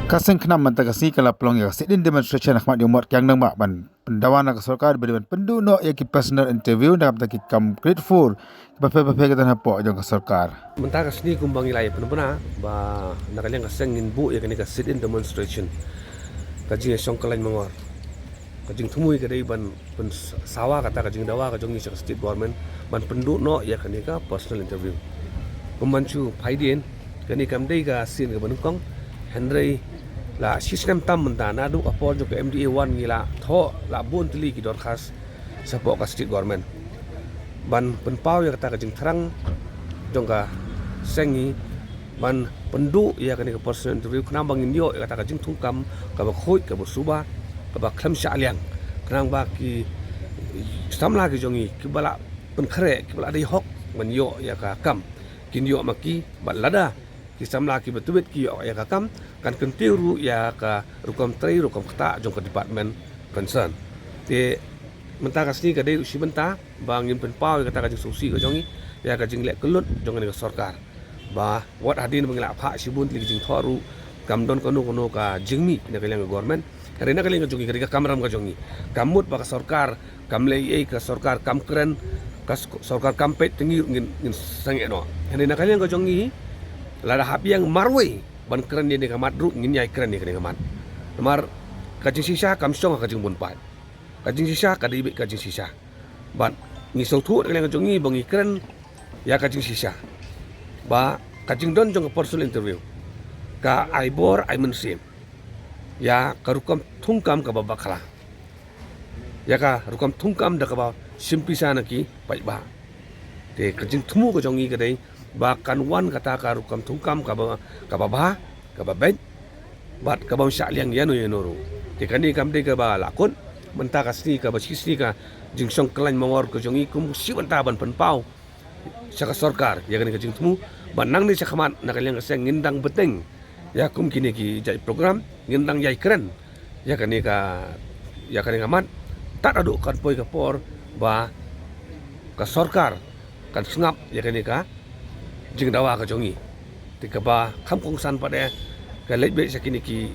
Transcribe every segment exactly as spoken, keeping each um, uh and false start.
Ka seng khnam mynta ka sngi ka la pynlong ïa ka sit-in demonstration ha khmat jong u Mot Kiang Nangbah ban pyndawa na ka sorkar ba dei ban pynduh noh ïa ki personal interview na ka bynta ki kam grade four kiba pher bapher ki don hapoh jong ka sorkar. Mynta ka sngi kumba ngi la ïa pynbna ba na ka liang ka seng ngin buh ïa kane ka sit-in demonstration, ka jingïashong kyllain mangor. Ka jingthmu ka dei ban pynsawa kata ka jingdawa ka jong ngi sha ka state government ban pynduh noh ïa kane ka personal interview. Kum ban shu phaidien, kane kam dei ka sien kaba nyngkong, hynrei la shisnem tam mynta naduh ka por jong ka M D A one ngi la thoh la bun tylli ki dorkhas shapoh ka state government ban pynpaw ïa kata ka jingthrang jong ka seng ngi ban pynduh ïa kane ka personal interview khnang ba ngin ïoh ïa kata ka jingthungkam kaba khuid, kaba suba, kaba khlem shah liang, khnang ba ki samla ki jong ngi kiba la pynkhreh, kiba la dei hok ban ïoh ïa ka kam, kin ïoh ma ki. Bad lada ki samla kiba tbit ki ïoh ïa ka kam, kan kyntiew ruh ïa ka rukom trei rukom ktah jong ka department concern. Te mynta ka sngi ka dei ruh shi bynta ba ngin pynpaw ïa kata ka jingsngewsih ka jong ngi ïa ka jingleh kyllut jong kane ka sorkar. Ba wat hadien ba ngi la phah shibun tylli ki jingthoh ruh, kam don kano kano ka jingmih na ka liang ka government. Hynrei na ka liang ka jong ngi, ka dei ka kamram ka jong ngi. Kam mut ba ka sorkar kam leh ei ei, ka sorkar kam kren, ka s-, sorkar kam peit te ngi ruh ngin, ngin sangeh noh. Hynrei na ka liang ka jong ngi, lada hap ïeng marwei ban kren ïa kane ka mat ruh ngin ïai kren ïa kane ka mat. Namar ka jingshisha kam shong ha ka jingbun paid. Ka jingshisha ka dei beit ka jingshisha. Bad ngi sngewthuh na ka liang ka jong ngi ba ngi kren ïa ka jingshisha, ba ka jingdon jong ka personal interview ka ai bor ai mynsiem ïa ka rukom thungkam kaba bakla, ïa ka rukom thungkam da kaba shim pisa na ki paidbah. Te ka jingthmu ka jong ngi ka dei ba kan wan kata ka rukom thungkam kaba, kaba bha, kaba beit, bad kabym shah liang ïano ïano ruh. Te kane kam dei kaba la kut, mynta ka sngi kaba shi sngi ka jingshong kyllain mangor ka jong ngi kum shi bynta ban pynpaw sha ka sorkar ïa kane ka jingthmu, bad nangne shakhmat na ka liang ka seng ngin dang bteng ïa kum kine ki jait program, ngin dang ïai kren ïa kane ka, ïa kane ka mat tad haduh kan poi ka por ba ka sorkar kan sngap ïa kane ka jingdawa ka jong ngi. Te kaba kham kongsan pat eh, ka leit beit sha kine ki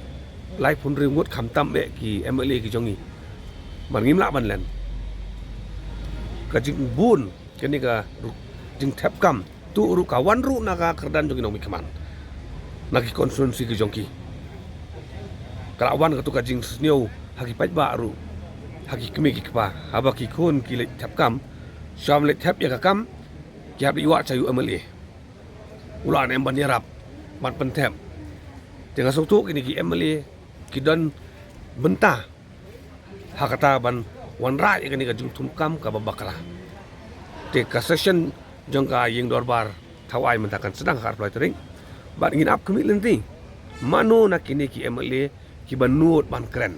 laiphew hynriew ngut khamtam eh ki M L A ki jong ngi, bad ngim lah ban len. Ka jingbun kane ka ru-, jingthep kam tuh ruh ka wan ruh na ka kyrdan jong ki nongmihkhmat na ki constituency ki jong ki. Ka la wan katu ka jingsniew ha ki paidbah ruh, ha ki kmie ki kpa, haba ki khun ki leit thep kam, shym leit thep ïa ka kam, ki hap leit wad sha u M L A, u la ne em ban ïarap, ban pynthep. Te nga sngewthuh kine ki M L A ki don bynta ha kata ban wanrah ïa kane ka jingthungkam kaba bakla. Te ka session jong ka ïing dorbar thawai mynta kan sdang ha ka arphew lai tarik, bad ngin ap khmih lynti mano na kine ki M L A kiba nud ban kren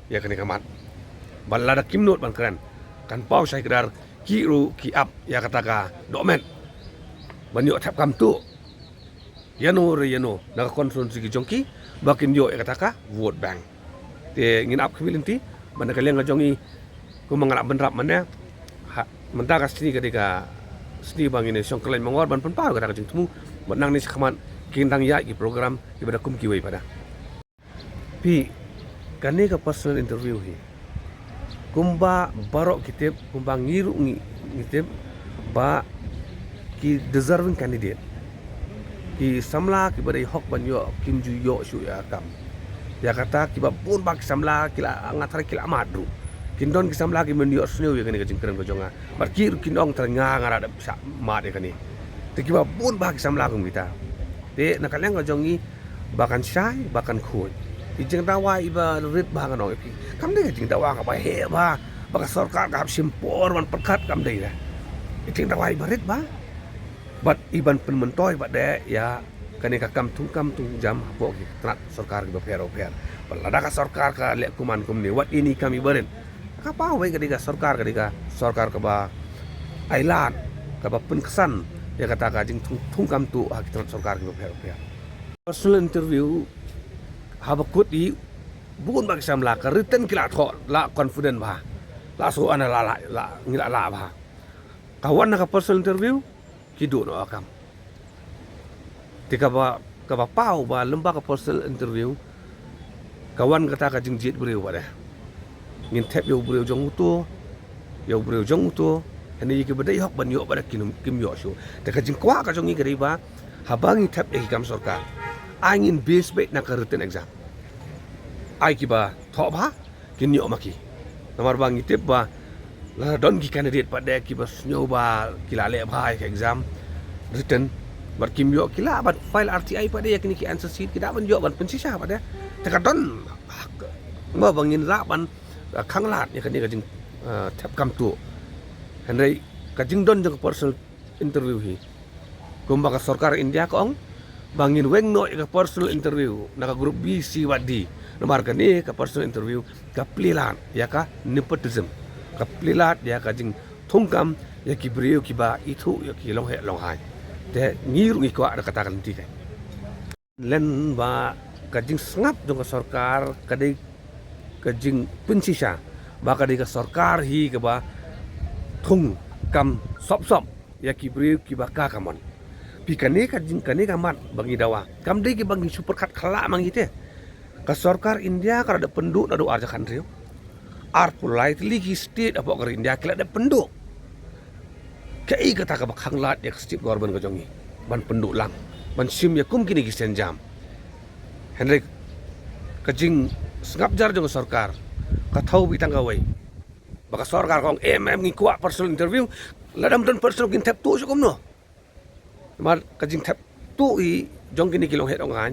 ïa kane ka mat. Bad lada kim nud ban kren, kan paw shai kdar ki ruh ki ap ïa kata ka dohmet ban ïoh thep kam tuh ïano re ïano na ka constituency ki jong ki, ba kin ïoh ïa kata ka vote bank. Te ngin ap khmih lynti, bad na ka liang ka jong ngi, kumba nga la bynrap mynne, ha, mynta ka sngi ka dei ka sngi ba ngin ïa shong kyllain mangor ban pynpaw ïa kata ka jingthmu, bad nangne shakhmat kin dang ïaid ki program kiba da kum kiwei pat. Phi, kane ka personal interview hi, kumba baroh ki tip, kumba ngi ruh ngi, ngi tip ba ki deserving candidate, ki samla kiba dei hok ban ïoh, kim ju ïoh shuh ïa ka kam. Ïa kata kiba bun bah ki samla ki la, nga tharai ki la mad ruh. Kin don ki samla kiba ym ïoh sniew ïa kane ka jingkren ka jong nga, bad ki ruh kin ong tharai nga, nga la dep shah mad ïa kane. Te kiba bun bah ki samla kum kita. Te na ka liang ka jong ngi, ba kan shai, ba kan khuid. I jingdawa iba rit bha, ngan ong ïa phi, kam dei ka jingdawa kaba heh bha ba ka sorkar ka hap shim por ban pyrkhat, kam dei re. I jingdawa iba rit bha, bad iban pynmyntoi bad dei ïa kane ka kam thungkam thungjam hapoh ki tnat sorkar kiba pher bapher. Bad lada ka sorkar ka leh kumne kumne, wat ïa kine ki kam iba rit, ka paw wei ka dei ka sorkar, ka dei ka sorkar kaba ailad, kaba pynksan ïa kata ka jingthung, thungkam tuh ha ki tnat sorkar kiba pher bapher. Personal interview, haba kut hi, bun bah ki samla ka written ki la thoh, la confident bha, la shu ong la, la, la, ngi la lah bha. Ka wan na ka personal interview, ki duh noh ïa ka kam. Te kaba, kaba paw ba lem bad ka personal interview, Ka wan kata ka jingjied briew pat de. Ngin thep ïa u briew jong uto, ïa u briew jong uto. Hangne ïa kiba dei hok ban ïoh pat de kim, kim ïoh shuh. Te ka jingkwah ka jong ngi ka dei ba haba ngi thep ïa ki kam sorkar, ai ngin base beit na ka written exam. Ai kiba thoh bha kin ïoh ma ki. Namar ba ngi tip ba la don ki candidate pat de kiba sngew ba ki la leh bha ïa ka exam written, bad kim ïoh, ki lah ban file R T I pat de ïa kine ki answer sheet, ki lah ban ïoh ban pynshisha pat de. Te ka don hok ba ngin lah ban, ah, khanglad ïa kane ka jing, ah, thep kam tuh. Hynrei ka jingdon jong ka personal interview hi, kumba ka sorkar India ka ong ba ngin weng noh ïa ka personal interview na ka group B, C bad D. Namar kane ka personal interview ka plie lad ïa ka nepotism, ka plie lad ïa ka jingthung kam ïa ki briew kiba ithuh ïa ki longheh longhaiñ. Te ngi ruh ngi kwah da kata ka lynti kein. Lem ba ka jingsngap jong ka sorkar ka dei ka jingpynshisha ba ka dei ka sorkar hi kaba thung kam sop sop ïa ki briew kiba ka kamon. Phi, kane ka jing, kane ka mat ba ngi dawa kam dei kiba ngi shu pyrkhat khyllah ma ngi te. Ka sorkar India ka la dep pynduh naduh arhajar khathynriew. Arphew lai tylli ki state hapoh ka ri India ki la dep pynduh. Kaei kata kaba khanglad ïa ka state government ka jong ngi ban pynduh lang, ban shim ïa kum kine ki sienjam? Hynrei ka jingsngap jar jong ka sorkar ka thew beit tang kawei, ba ka sorkar ka ong, em, em, ngi kwah personal interview. Lada ym don personal, kin thep tuh shuh kumno? Namar ka jingthep tuh hi jong kine ki longheh longhaiñ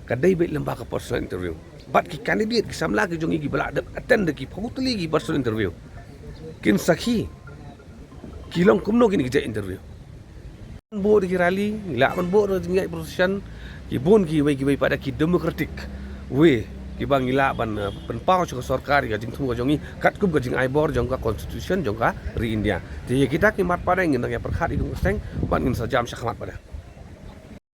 ka dei beit lyngba ka personal interview. Bad ki candidate, ki samla ki jong ngi kiba la dep attend da ki phew tylli ki personal interview, kin sakhi ki long kumno kine ki jait interview. Ban buh da ki rally, ngi lah ban buh da ki jingïaid procession, ki bun kiwei kiwei pat da ki democratic way kiba ngi lah ban, eh, pynpaw sha ka sorkar ïa ka jingthung ka jong ngi katkum ka jingai bor jong ka constitution jong ka ri India. Te ïa kita ki mat pat de ngin nang ïa pyrkhat ïa ka seng, bad ngin sa jam shakhmat pat de.